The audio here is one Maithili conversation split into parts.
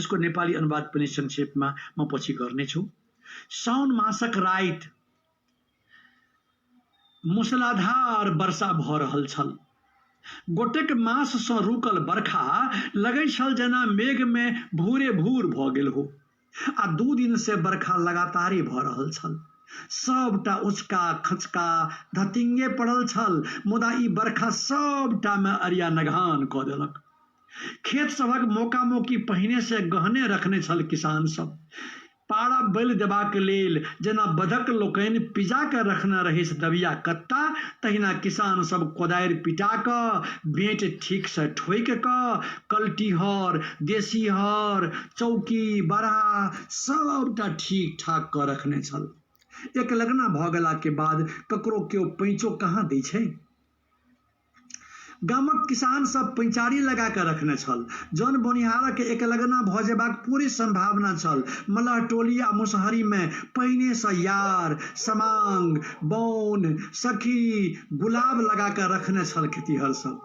यसको नेपाली अनुवाद पनि संक्षेपमा म पछि गर्नेछु। साउन मासक राति मूसलाधार वर्षा भऽ रहल छल। गोटेक माससँ रुकल बरखा लगै छल जेना मेघमे भूरे भूर भऽ गेल हो। आ 2 दिनसँ बरखा लगातारे भऽ रहल छल। सबटा उचका खचका धतिंगे पड़ल छल, मुदा ई बरखा सबटामे अरिया नघान कऽ देलक। खेत सभक मौका मौकी पहिने से गहने रखने छल किसान सब। पाड़ा बलि देबाक लेल जेना बधक लोकनि पिजा कऽ रखने रहैछ दबिया कत्ता, तहिना किसान सब कोदारि पिटा कऽ, बेंट ठीक से ठोकि कऽ, कलटी हर, देशी हर, चौकी, बरहा सबटा ठीक ठाक कऽ रखने छल। एक लगना भऽ गेला के बाद ककरो केओ पैंचो कहाँ दै छै। गामक किसान सब पैंचारी लगा कऽ रखने छल। जन बोनिहारक एकलगना भऽ जेबाक पूरी संभावना छल। मलह टोली आ मुसहरी मे पहिने सँ यार, समांग, बौन, सखी, गुलाब लगा कऽ रखने छल खेतिहर सब।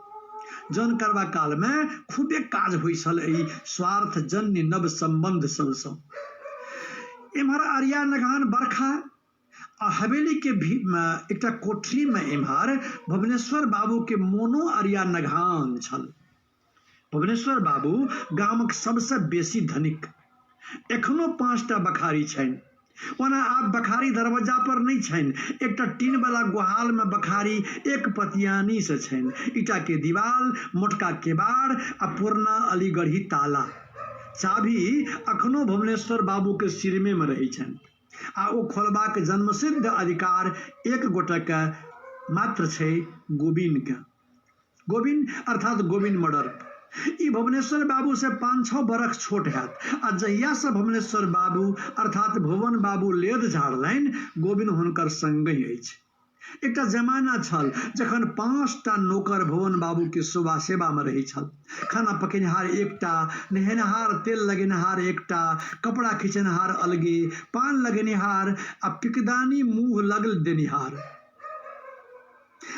जन करबा काल मे खूबे काज होइ छल एहि स्वार्थजन्य नव संबंध सब सँ। एम्हर अरिया नघान बरखा आ हवेली के भी एकटा कोठरी में एम्हर भुवनेश्वर बाबू के मोनो अरिया नघान छल। भुवनेश्वर बाबू गामक सबसे बेसी धनिक। एखनो 5टा बखारी छनि। ओना आब बखारी दरबज्जा पर नहि छनि। एकटा टीन वाला गोहाल में बखारी एक पतियानी से छनि। ईटा के दीवाल, मोटका केबाड़ आ पुरना अलीगढ़ी ताला। चाभी अखनो भुवनेश्वर बाबू के सिरमे में रहै छनि। आ ओ खोलबाक जन्मसिद्ध अधिकार एक गोटेके मात्र छै, गोविन्दके। गोविन्द अर्थात गोविन्द मर्डर। ई भुवनेश्वर बाबूसँ 5-6 बरख छोट हैत आ जहियासँ भुवनेश्वर बाबू अर्थात भुवन बाबू लेद झाड़लनि, गोविन्द हुनकर संगहि अछि। एकटा जमाना छल जखन 5टा नोकर भुवन बाबूके सेवामे रहै छल। खाना पकेनिहार एकटा, नहेनहार तेल लगेनिहार एकटा, कपड़ा खिंचनिहार अलगे, पान लगेनिहार आ पिकदानी मुँह लग देनिहार।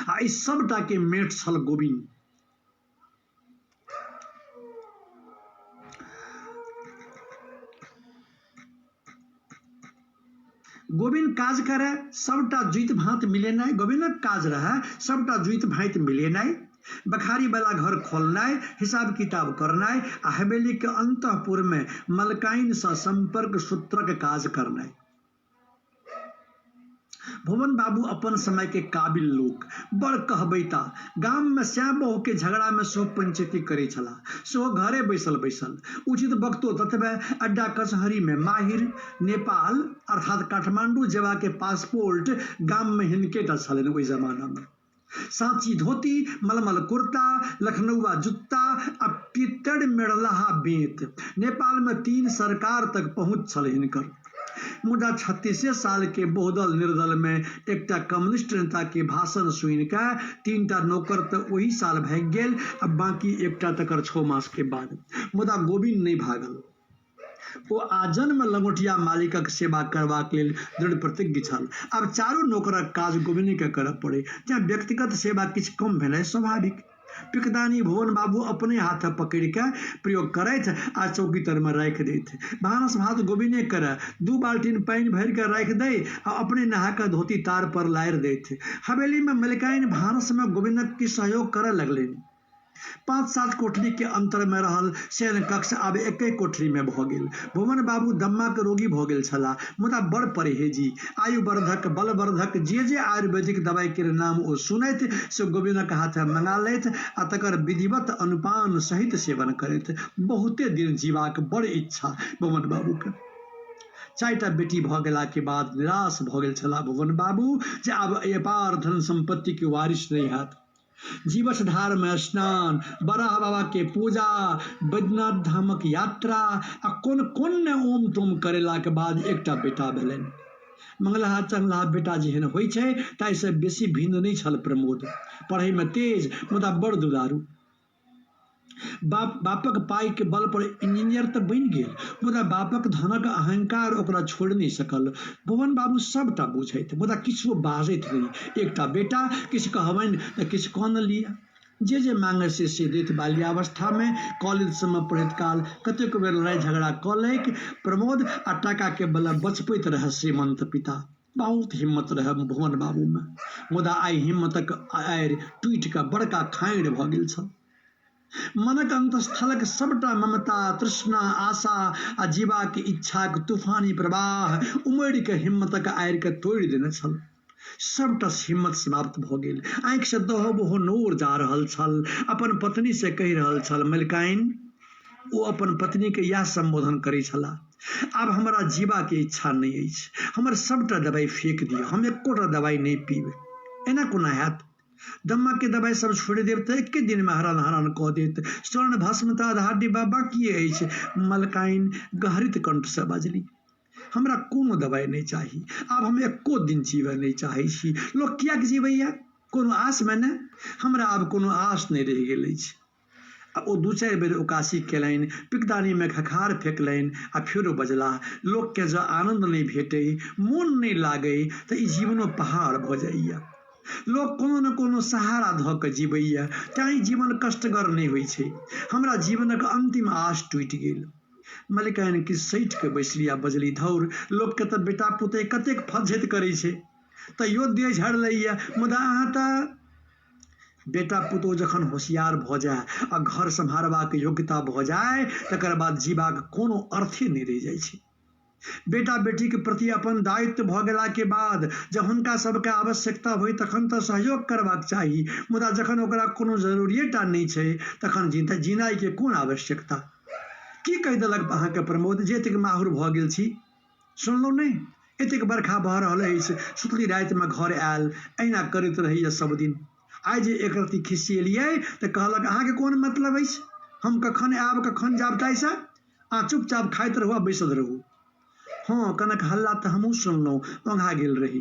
आ ई सबटाके मेट छल गोविन्द। गोविन्द काज करे सबटा जुति भाँत मिलेनाइ, गोविन्दक काज रहै सबटा जुति भाँति मिलेनाइ, बखारी वाला घर खोलनाइ, हिसाब किताब करनाइ आ हवेली के अंतःपुर में मलकाइन सँ संपर्क सूत्रक काज करनाइ। भुवन बाबू अपन समय के काबिल लोक, बड़ कहबैता, गाम में सैं बहु के झगड़ा में सेहो पंचैती करै छलाह, सेहो घरे बैसल बैसल। उचित वक्तो ततबे, अड्डा कचहरी में माहिर, नेपाल अर्थात काठमांडू जेबा के पासपोर्ट गाम में हिनके टा छलनि ओहि जमाना में। साँची धोती, मलमल कुर्ता, लखनऊआ जुत्ता आ पित्तड़ मेड़लहा बेंत। नेपाल में 3 सरकार तक पहुँच छल हिनकर। मुदा 36 साल के बहुदल निर्दल में एकटा कम्युनिस्ट नेता के भाषण सुनि कऽ 3टा नौकर तऽ ओही साल भागि गेल आ बाकी एकटा तकर 6 मास के बाद। मुदा गोविन्द नहि भागल। ओ आजन्म लंगोटिया मालिकक सेवा करबाक लेल दृढ़ प्रतिज्ञ छल। आब चारू नोकरक काज गोविन्दके करऽ पड़ै, तेँ व्यक्तिगत सेवा किछु कम भेनाइ स्वाभाविक। पिकदानी भुवन बाबू अपने हाथे पकड़ि कऽ प्रयोग करथि आ चौकी तरमे राखि दैथ। भानस भात गोविन्दे करए। 2 बाल्टीन पानि भरि कऽ राखि दै आ अपने नहा कऽ धोती तार पर लारि दैथ। हवेलीमे मलिकाइन भानसमे गोविन्दक किछु सहयोग करऽ लगलनि। 5-7 कोठली के अंतर में रहल शयन कक्ष आब एके कोठली में भऽ गेल। भुवन बाबू दम्मा के रोगी भऽ गेल छलाह, मुदा बड़ परहेजी। आयुवर्धक, बलवर्धक जे जे आयुर्वेदिक दवाई केर नाम ओ सुनथि से गोविन्दक हाथे मंगा लैथ आ तकर विधिवत अनुपान सहित सेवन करथि। बहुते दिन जीबाक बड़ इच्छा भुवन बाबू के। 4टा बेटी भऽ गेला के बाद निराश भऽ गेल छलाह भुवन बाबू जे आब अपार धन संपत्ति के वारिस नहि हैत। जीवछ धार में स्नान, बराह बाबा के पूजा, बैद्यनाथ धामक यात्रा आ कोन कोन ने ओम तोम करेला के बाद एकटा बेटा भेलनि। मंगलहा चंगलहा बेटा जेहन होइ छै ताहिसँ बेसी भिन्न नहि छल प्रमोद। पढ़ै में तेज मुदा बड़ दुलारू। बापक पाइ के बल पर इंजीनियर तऽ बनि गेल, मुदा बापक धनक अहंकार ओकरा छोड़ि नहि सकल। भुवन बाबू सबटा बुझैत मुदा किछुओ बाजैत नहि। एकटा बेटा, किछु कहबनि तऽ किछु कऽ ने लिअ। जे जे मांगे से से दैत। बाल्यावस्थामे कॉलेज सबमे पढ़ैत काल कतेको बेर लड़ाइ झगड़ा कऽ लैक प्रमोद आ टाकाके बले बचबैत रहए श्रीमन्त पिता। बहुत हिम्मत रहए भुवन बाबूमे, मुदा आइ हिम्मतक आड़ि टूटि कऽ बड़का खाँड़ि भऽ गेल छल। मनक अन्तस्थलक सबटा ममता, तृष्णा, आशा आ जीबाक इच्छाक तूफानी प्रवाह उमड़ि कऽ हिम्मतक आड़िके तोड़ि देने छल। सबटा हिम्मत समाप्त भऽ गेल। आँखिसँ दहो-बहो नोर जा रहल छल। अपन पत्नीसँ कहि रहल छल, मलिकाइन। ओ अपन पत्नीकेँ इएह सम्बोधन करै छलाह, आब हमरा जीबाक इच्छा नहि अछि। हमर सबटा दबाइ फेक दिअ। हम एक्कोटा दबाइ नहि पीब। एना कोना हैत? दम्माके दबाइ सब छोड़ि देब तऽ एक्के दिनमे हरान-हरान कऽ देत। स्वर्ण भस्म तऽ आधा डिब्बा बाँकिए अछि। मलकाइन गहरित कंठसँ बाजलि। हमरा कोनो दबाइ नहि चाही। आब हम एक्को दिन जीबऽ नहि चाहै छी। लोक किएक जीबैए? कोनो आसमे ने? हमरा आब कोनो आस नहि रहि गेल अछि। आ ओ दू-चारि बेर उकासी केलनि, पिकदानीमे खखार फेकलनि आ फेरो बजलाह, लोककेँ जँ आनन्द नहि भेटै, मोन नहि लागै तँ ई जीवनो पहाड़ भऽ जाइए। लोक कोनो ने कोनो सहारा धऽ कऽ जीबैए, तैँ ई जीवन कष्टगर नहि होइ छै। हमरा जीवनक अन्तिम आस टूटि गेल। मलिकाइन किछु सटि कऽ बैसली आ बजली, धौर, लोककेँ तँ बेटा-पुतहि कतेक फज्झति करै छै, तैयो देह झाड़ि लैए, मुदा अहाँ तँ। बेटा पुतोहु जखन होशियार भऽ जाय आ घर सम्हारबाक योग्यता भऽ जाय तकर बाद जीबाक कोनो अर्थे नहि रहि जाइ छै। बेटा बेटीक प्रति अपन दायित्व भऽ गेलाके बाद जँ हुनका सभके आवश्यकता होइ तखन तऽ सहयोग करबाक चाही, मुदा जखन ओकरा कोनो जरूरिएटा नहि छै तखन जीनाइके कोन आवश्यकता? की कहि देलक अहाँके प्रमोद जे एतेक माहुर भऽ गेल छी? सुनलहुँ नहि? एतेक बरखा भऽ रहल अछि, सुतली रातिमे घर आयल, एहिना करैत रहैए सभ दिन। आइ जे एक रत्ती खिसिएलियै तऽ कहलक अहाँके कोन मतलब अछि? हम कखन आयब कखन जायब ताहिसँ? अहाँ चुपचाप खाइत रहू आ बैसल रहू। हँ, कनक हल्ला तऽ हमहूँ सुनलहुँ, ओंघा गेल रही।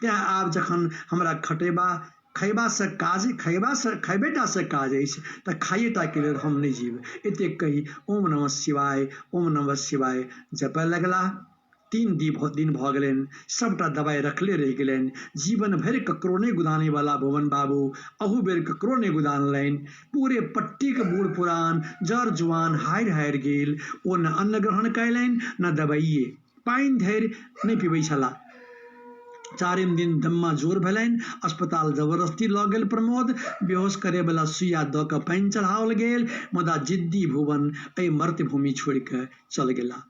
तेँ आब जखन हमरा खटेबा खयबासँ काज खयबासँ खयबेटासँ काज अछि तऽ खाइएटाके लेल हम नहि जीब। एतेक कहि ओम नमः शिवाय, ओम नमः शिवाय जपय लगलाह। तीन दिन भऽ गेलनि। सभटा दबाइ रखले रहि गेलनि। जीवन भरि ककरो नहि गुदानयवला भुवन बाबू अहू बेर ककरो नहि गुदानलनि। पूरे पट्टीक बूढ़-पुरान, जर-जुआन हारि-हारि गेल। ओ ने अन्न ग्रहण कयलनि ने दबाइए। पानि धरि नहि पीबै छलाह। चारिम दिन दम्मा जोर भेलनि। अस्पताल जबरदस्ती लऽ गेल प्रमोद। बेहोश करयवला सुइया दऽ कऽ पानि चढ़ाओल गेल। मुदा जिद्दी भुवन एहि मर्त्यभूमि छोड़ि कऽ चल गेलाह।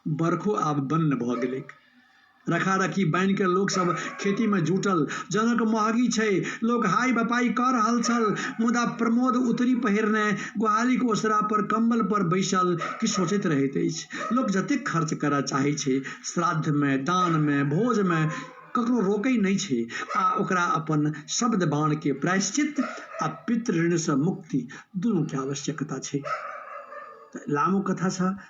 बरखो आब बन्न भऽ गेलैक। रखा-रखी बान्हि कऽ लोक सभ खेतीमे जुटल। जनक महगी छै। लोक हाइ-बपाइ कऽ रहल छल। मुदा प्रमोद उतरी पहिरने गोहालीक ओसरा पर कम्बल पर बैसल किछु सोचैत रहैत अछि। लोक जतेक खर्च करऽ चाहै छै, श्राद्धमे, दानमे, भोजमे, ककरो रोकै नहि छै आ ओकरा अपन शब्द बाणके प्रायश्चित आ पितृ ऋणसँ मुक्ति दुनूके आवश्यकता छै। लामो कथा छ।